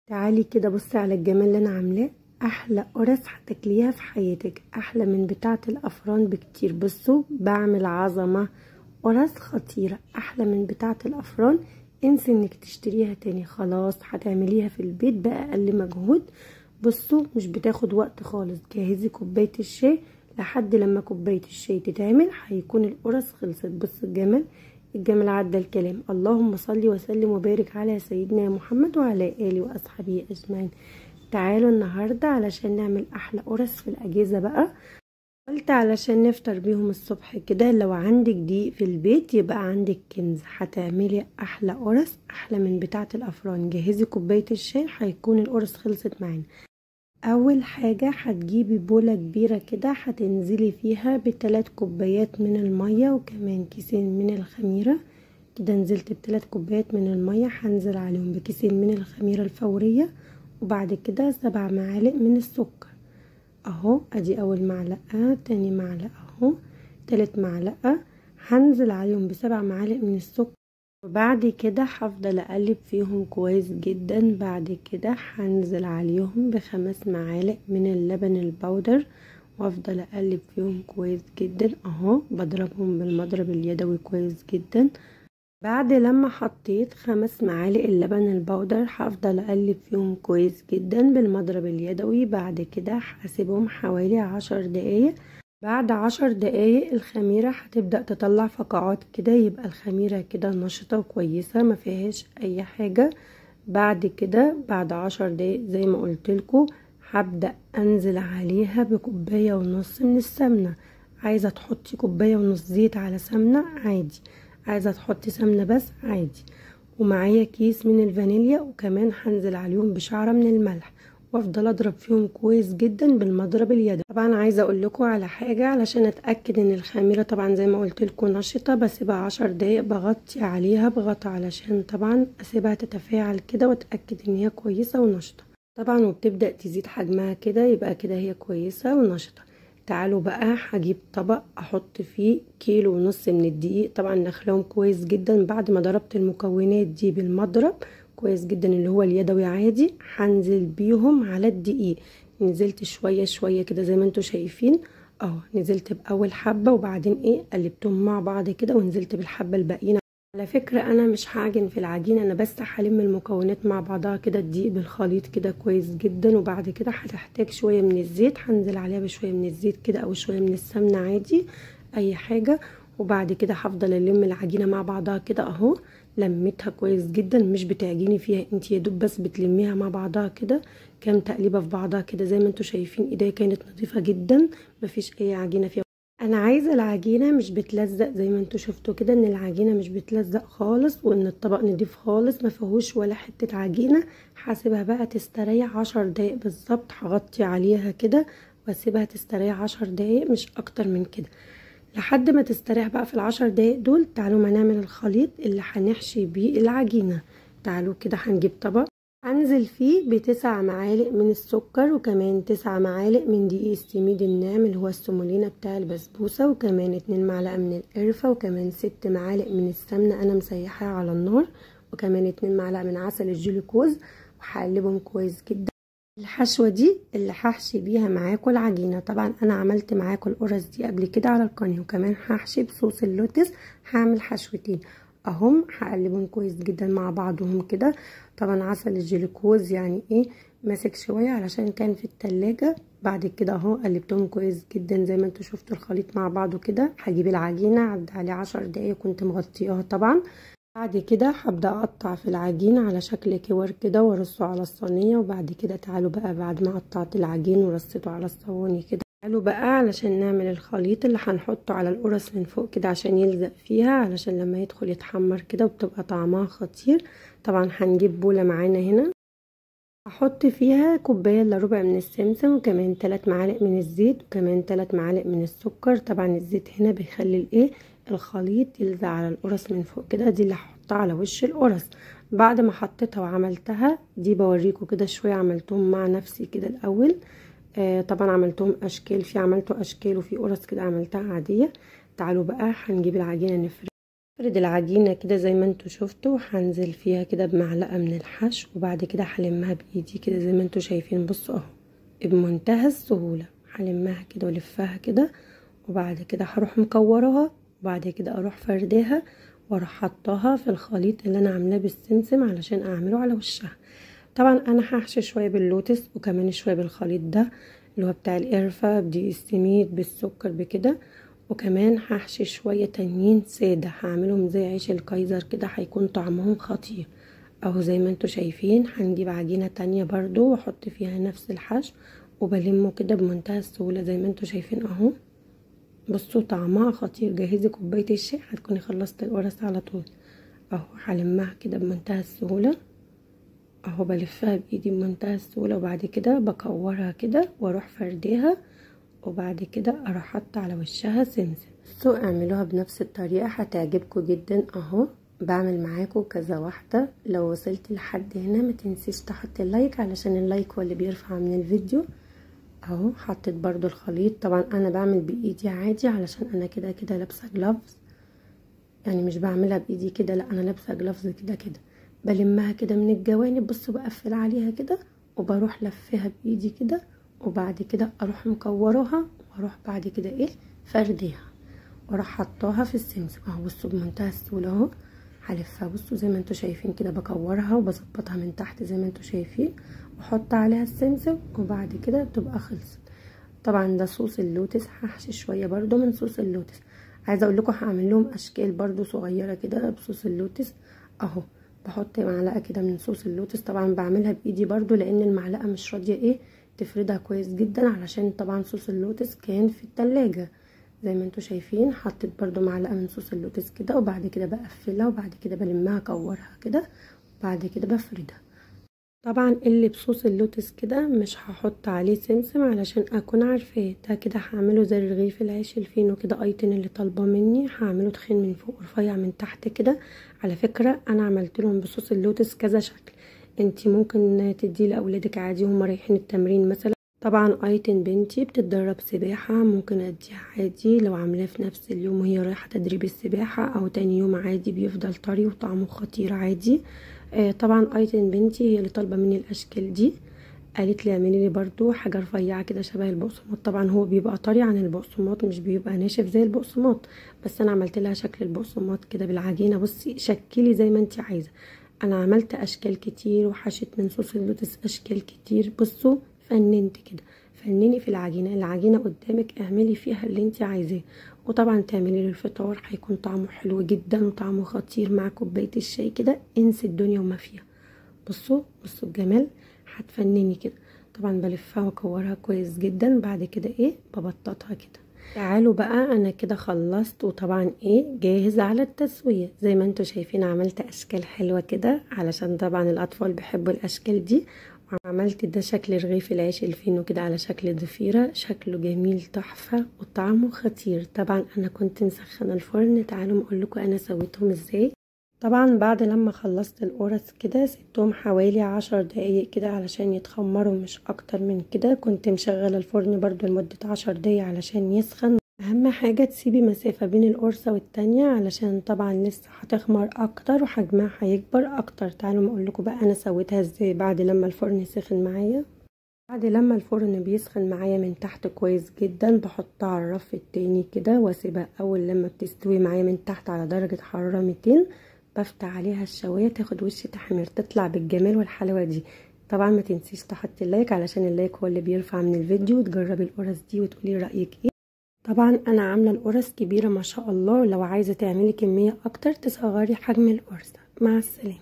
تعالي كده بصي على الجمال اللي انا عاملاه، احلى قرص هتاكليها في حياتك، احلى من بتاعه الافران بكتير. بصوا بعمل عظمه، قرص خطيرة احلى من بتاعه الافران، انسي انك تشتريها تاني، خلاص هتعمليها في البيت باقل مجهود. بصوا مش بتاخد وقت خالص، جهزي كوباية الشاي لحد لما كوباية الشاي تتعمل هيكون القرص خلصت. بصوا الجمال، الجمال عدى الكلام. اللهم صل وسلم وبارك على سيدنا محمد وعلى اله واصحابه اجمعين. تعالوا النهارده علشان نعمل احلى قرص في الاجازة بقى، قلت علشان نفطر بيهم الصبح كده. لو عندك دقيق في البيت يبقى عندك كنز، هتعملي احلى قرص احلى من بتاعه الافران. جهزي كوباية الشاي هيكون القرص خلصت معانا. اول حاجة هتجيبي بوله كبيرة كده، هتنزلي فيها ب3 كوبايات من المية وكمان كيسين من الخميره. كده نزلت ب3 كوبايات من المية، هنزل عليهم بكيسين من الخميره الفورية، وبعد كده 7 معالق من السكر اهو. ادي اول معلقه، تاني معلقه اهو، تالت معلقه. هنزل عليهم ب7 معالق من السكر، وبعد كده هفضل اقلب فيهم كويس جدا. بعد كده هنزل عليهم ب5 معالق من اللبن البودر، وافضل اقلب فيهم كويس جدا اهو، بضربهم بالمضرب اليدوي كويس جدا. بعد لما حطيت 5 معالق اللبن البودر هفضل اقلب فيهم كويس جدا بالمضرب اليدوي. بعد كده هسيبهم حوالي 10 دقايق. بعد 10 دقايق الخميرة هتبدأ تطلع فقاعات كده، يبقى الخميرة كده نشطة وكويسة ما فيهاش اي حاجة. بعد كده بعد 10 دقايق زي ما قلتلكوا هبدأ انزل عليها بكوباية ونص من السمنة. عايزة تحطي كوباية ونص زيت على سمنة عادي، عايزة تحطي سمنة بس عادي. ومعايا كيس من الفانيليا، وكمان هنزل عليهم بشعرة من الملح، وافضل اضرب فيهم كويس جدا بالمضرب اليدوي. طبعا عايزه اقول لكم على حاجة علشان اتاكد ان الخميره طبعا زي ما قلت لكم نشطة، بسيبها 10 دقايق بغطي عليها بغطا علشان طبعا اسيبها تتفاعل كده واتاكد ان هي كويسة ونشطه طبعا، وبتبدا تزيد حجمها كده، يبقى كده هي كويسة ونشطه. تعالوا بقى هجيب طبق احط فيه 1.5 كيلو من الدقيق، طبعا نخلهم كويس جدا بعد ما ضربت المكونات دي بالمضرب كويس جدا اللي هو اليدوي عادي. هنزل بيهم على الدقيق، نزلت شوية شوية كده زي ما انتم شايفين اهو، نزلت باول حبه وبعدين ايه قلبتهم مع بعض كده ونزلت بالحبه الباقيين. على فكرة انا مش هعجن في العجين، انا بس هلم المكونات مع بعضها كده، الدقيق بالخليط كده كويس جدا. وبعد كده هتحتاج شوية من الزيت، هنزل عليها بشوية من الزيت كده او شوية من السمنة عادي اي حاجة. وبعد كده هفضل الم العجينة مع بعضها كده اهو، لميتها كويس جدا، مش بتعجيني فيها انت، يا دوب بس بتلميها مع بعضها كده كام تقليبه في بعضها كده زي ما انتم شايفين. ايديا كانت نظيفة جدا مفيش اي عجينه فيها. انا عايزه العجينة مش بتلزق زي ما انتم شفتوا كده، ان العجينة مش بتلزق خالص، وان الطبق نضيف خالص ما فيهوش ولا حتة عجينه. هسيبها بقى تستريح 10 دقايق بالظبط، هغطي عليها كده واسيبها تستريح 10 دقايق مش اكتر من كده. لحد ما تستريح بقى في ال10 دقايق دول تعالوا ما نعمل الخليط اللي هنحشي بيه العجينة. تعالوا كده هنجيب طبق هنزل فيه ب9 معالق من السكر، وكمان 9 معالق من دقيق السميد الناعم اللي هو السمولينا بتاع البسبوسه، وكمان 2 معلقه من القرفه، وكمان 6 معالق من السمنة انا مسيحاها على النار، وكمان 2 معلقه من عسل الجلوكوز، وهقلبهم كويس جدا. الحشوه دي اللي هحشي بيها معاكم العجينة، طبعا انا عملت معاكم القرص دي قبل كده على القناة، وكمان هحشي بصوص اللوتس، هعمل حشوتين اهم، هقلبهم كويس جدا مع بعضهم كده. طبعا عسل الجلوكوز يعني ايه ماسك شوية علشان كان في التلاجة. بعد كده اهو قلبتهم كويس جدا زي ما انتوا شفتوا الخليط مع بعضه كده. هجيب العجينة عدى عليه 10 دقايق كنت مغطياها طبعا. بعد كده هبدا اقطع في العجين على شكل كور كده وارصه على الصينية. وبعد كده تعالوا بقى بعد ما قطعت العجين ورصيته على الصواني كده، تعالوا بقى علشان نعمل الخليط اللي هنحطه على القرص من فوق كده عشان يلزق فيها، علشان لما يدخل يتحمر كده وبتبقى طعمها خطير. طبعا هنجيب بوله معانا هنا، هحط فيها كوباية الا ربع من السمسم، وكمان 3 معالق من الزيت، وكمان 3 معالق من السكر. طبعا الزيت هنا بيخلي الايه الخليط يلزق على القرص من فوق كده، دي اللي هحطها على وش القرص. بعد ما حطيتها وعملتها دي بوريكم كده شوية، عملتهم مع نفسي كده الاول. طبعا عملتهم اشكال، في عملته اشكال وفي قرص كده عملتها عادية. تعالوا بقى هنجيب العجينة نفرد. افرد العجينة كده زي ما انتوا شفتوا، هنزل فيها كده بمعلقة من الحشو، وبعد كده هلمها بايدي كده زي ما انتوا شايفين. بصوا اهو بمنتهى السهولة هلمها كده والفها كده، وبعد كده هروح مكورها، وبعد كده اروح فرداها واروح حطاها في الخليط اللي انا عاملاه بالسمسم علشان اعمله على وشها. طبعا انا هحشي شوية باللوتس وكمان شوية بالخليط ده اللي هو بتاع القرفه بدقيق السميد بالسكر بكده، وكمان هحشي شوية تانيين ساده هعملهم زي عيش الكايزر كده، هيكون طعمهم خطير اهو زي ما انتوا شايفين. هنجيب عجينه تانية برضو واحط فيها نفس الحشو وبلمه كده بمنتهى السهولة زي ما انتوا شايفين اهو. بصوا طعمها خطير. جهزي كوباية الشاي هتكوني خلصت القرص على طول اهو. هلمها كده بمنتهى السهولة اهو، بلفها بايدي بمنتهى السهولة، وبعد كده بكورها كده واروح فرديها، وبعد كده اروح حاطه على وشها سمسم. بصوا اعملوها بنفس الطريقة هتعجبكم جدا اهو. بعمل معاكم كذا واحدة. لو وصلت لحد هنا ما تنسيش تحطي ال like علشان ال like هو اللي بيرفع من الفيديو اهو. حطيت برضو الخليط، طبعا انا بعمل بايدي عادي علشان انا كده كده لابسه gloves، يعني مش بعملها بايدي كده، لا انا لابسه gloves كده كده. بلمها كده من الجوانب، بصوا بقفل عليها كده وبروح لفها بايدي كده، وبعد كده اروح مكورها واروح بعد كده ايه فرديها واروح حطاها في السمسم اهو. بصوا بمنتهى السهولة اهو هلفها. بصوا زي ما انتوا شايفين كده بكورها وبظبطها من تحت زي ما انتوا شايفين، واحط عليها السمسم، وبعد كده تبقى خلصت. طبعا ده صوص اللوتس، هحشي شوية برده من صوص اللوتس. عايزه اقول لكم هعمل لهم اشكال برده صغيرة كده بصوص اللوتس اهو. بحط معلقه كده من صوص اللوتس، طبعا بعملها بايدي برده لان المعلقة مش راضية ايه تفردها كويس جدا، علشان طبعا صوص اللوتس كان في التلاجة زي ما انتوا شايفين. حطيت برده معلقه من صوص اللوتس كده، وبعد كده بقفلها، وبعد كده بلمها كورها كده، وبعد كده بفردها. طبعا اللي بصوص اللوتس كده مش هحط عليه سمسم علشان اكون عارفاه، ده كده هعمله زي رغيف العيش الفينو كده، ايتن اللي طالبه مني هعمله تخين من فوق ورفيع من تحت كده. على فكرة انا عملت لهم بصوص اللوتس كذا شكل، انتي ممكن تديه لاولادك عادي وهم رايحين التمرين مثلا. طبعا ايتن بنتي بتتدرب سباحة، ممكن اديها عادي لو عاملاه في نفس اليوم وهي رايحة تدريب السباحة، او تاني يوم عادي، بيفضل طري وطعمه خطير عادي. طبعا ايتن بنتي هي اللي طالبه مني الاشكال دي، قالت لي اعملي لي برضو حاجة رفيعة كده شبه البقسماط. طبعا هو بيبقى طري عن البقسماط، مش بيبقى ناشف زي البقسماط، بس انا عملت لها شكل البقسماط كده بالعجينه. بصي شكلي زي ما انت عايزه، انا عملت اشكال كتير وحشيت من صوص اللوتس اشكال كتير. بصوا فننت كده، فنني في العجينة، العجينة قدامك اعملي فيها اللي انت عايزاه. وطبعا تعملي للفطار هيكون طعمه حلو جدا وطعمه خطير مع كوباية الشاي كده، انسي الدنيا وما فيها. بصوا بصوا الجمال، هتفنني كده. طبعا بلفها واكورها كويس جدا، بعد كده ايه ببططها كده. تعالوا بقى انا كده خلصت، وطبعا ايه جاهز على التسوية زي ما انتوا شايفين. عملت اشكال حلوة كده علشان طبعا الاطفال بيحبوا الاشكال دي، وعملت ده شكل رغيف العيش الفينو كده على شكل ضفيرة، شكله جميل تحفة وطعمه خطير. طبعا انا كنت مسخنه الفرن، تعالوا اقول لكم انا سويتهم ازاي. طبعا بعد لما خلصت القرص كده سبتهم حوالي 10 دقايق كده علشان يتخمروا، مش اكتر من كده. كنت مشغله الفرن برضو لمدة 10 دقايق علشان يسخن. اهم حاجة تسيبي مسافة بين القرصه والتانية علشان طبعا لسه هتخمر اكتر وحجمها هيكبر اكتر. تعالوا اقول لكم بقى انا سويتها ازاي بعد لما الفرن سخن معايا. بعد لما الفرن بيسخن معايا من تحت كويس جدا، بحطها على الرف التاني كده واسيبها اول لما بتستوي معايا من تحت على درجه حرارة 200، بفتح عليها الشوايه تاخد وش تحمير، تطلع بالجمال والحلاوه دي. طبعا ما تنسيش تحطي ال like علشان ال like هو اللي بيرفع من الفيديو، وتجربي القرص دي وتقولي رايك ايه. طبعا انا عامله القرص كبيرة ما شاء الله، لو عايزه تعملي كمية اكتر تصغري حجم القرص. مع السلامة.